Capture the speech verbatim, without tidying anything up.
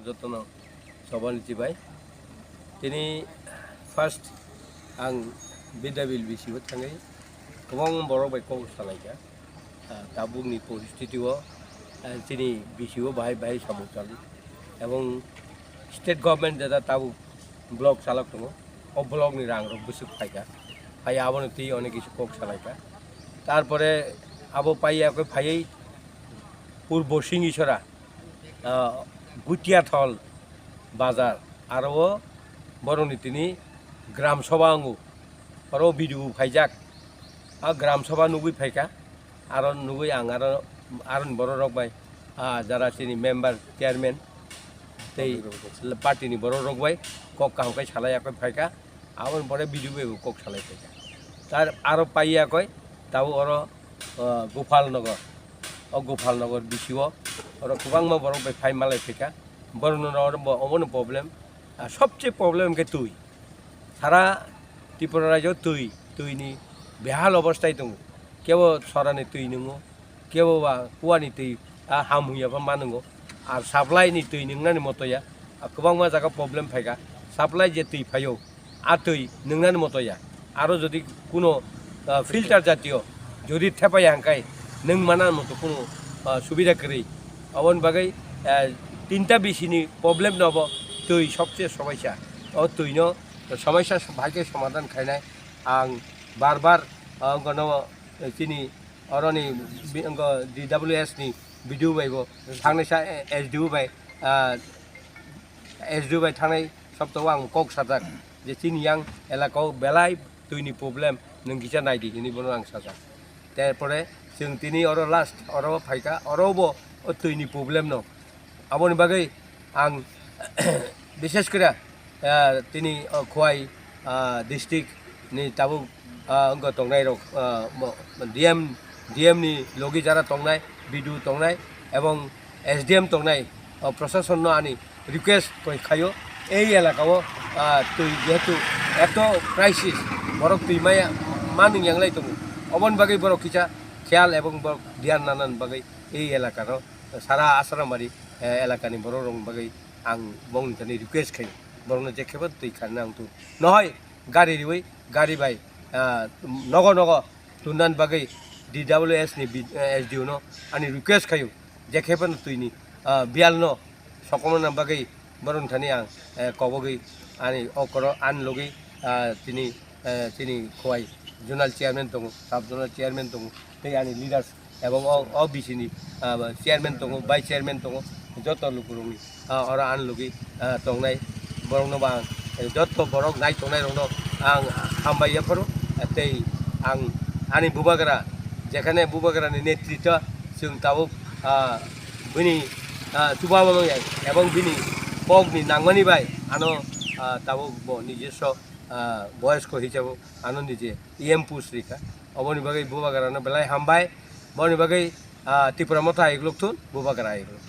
Jotono sobani chibai. Tini first ang Bidyabil B C o thangwi kwbang borok bai kok salaikha. Ah, tabukni poristiti o, ah, chini B C o bahai bahai samung chali. Ebong state government jeta tabuk block chalok tongo, o block ni rang rok bwswk phaikha. Phai abono twi onek kisi kok salaikha. Tarpore abo paiya khe phaiwi Purbo Singisora, ah, Gutiathol bazar, aro o borokni tini gram sabha wngo, oro B D O phaijak, a gram sabha nugwi phaikha, aro nugwi ang aro, aroni borok rok bai, ah, jara chini member, chairman tei party ni borok rok bai kok kaham khe salai yakwi phaikha. Aboni pore B D O bai bo kok salai phaikha. Tar aro paiya koi tabuk oro, ah, Gopal Nagar. O Gopal Nagar B C o oro kwbangma borok bai phai malai phaikha. Borokno oro bo omono problem. Ah, sobse problem khe twi. Sara Tripura rajyo twi, twi ni behal obostai tongo. Kebo sorani twi nungo, kebo ba kuani twi, ah, ham huya pha manungo. Ar supply ni twi nungnani moto ya, ah, kwbangma jaga problem phaikha. Supply je twi phaio, a twi nungnani moto ya. Aro jodi kuno, ah, filter jatiyo jodi thepaya hangkai nung mana moto kuno, ah, subida kwrwi. Aboni bagwi, ah, tinta B C ni problem no bo twi sobse somaisa. O twi no somaisa bahai khe somadhan khainai ang bar bar, ah, gono, eh, chini oroni bi-, ngo D W S ni B D O bai bo thangnai sa, eh, S D O bai, ah, S D O bai thangnai sopta o ang kok sajak je chini yang elaka o belai twi ni problem nwng kisa nai di hinwi bono ang sajak. Tarpore chwng tini oro last oro phaikha, oro bo o twi ni problem no. Aboni bagwi ang bishesh kore, ah, tini, ah, Khowai, ah, district ni tabuk, ah, wngkha tongnai rok, ah, mo-, D M, D M ni logi jara tongnai, B D O tongnai, ebong S D M tongnai, ah, proshasonno ani request koi khaio, ei elaka o, ah, twi jehetu eto crisis, borok twi maya, manung yanglai tongo, oboni bagwi borok kisa kheyal ebong borok dhyan nanani bagwi ei elaka no sara Asramari, eh, elakani borok rokni bagwi ang bongni thani request khaio, borokno je khebo twi kharna ang tu nohoi gari riwi gari bai, ah, nogo nogo tunani bagwi D W S ni bi-, eh, S D O no ani request khaio, je khebo no twi ni, ah, biyal no sokomna bagwi borokni thani ang, eh, kobogwi ani okoro ani logi, ah, tini, eh, chini Khowai zonal chairman tongo, sub zonal chairman tongo, tei ani leaders ebong o, o B C ni, ah, chairman tongo, vice chairman tongo, joto lukurokni, ah, oro ani logi, ah, tongnai borokno bo ang, eh, joto borok nai tongnai rokno ang hambai yapharo, eh, tei ang ani bubagra, jekhane bubagrani netritwa chwng tabuk, ah, bini, ah, chubago manya ebong bini kokni nangmani bai ano, ah, tabuk bo nijeso, ah, boyosko hisabo ano nije E M post rikha. Oboni bagwi bubagrano belai hambai. Boni bagwi, ah, Tipra Motha ayuk lukthun, bubagra ayuk lukthun.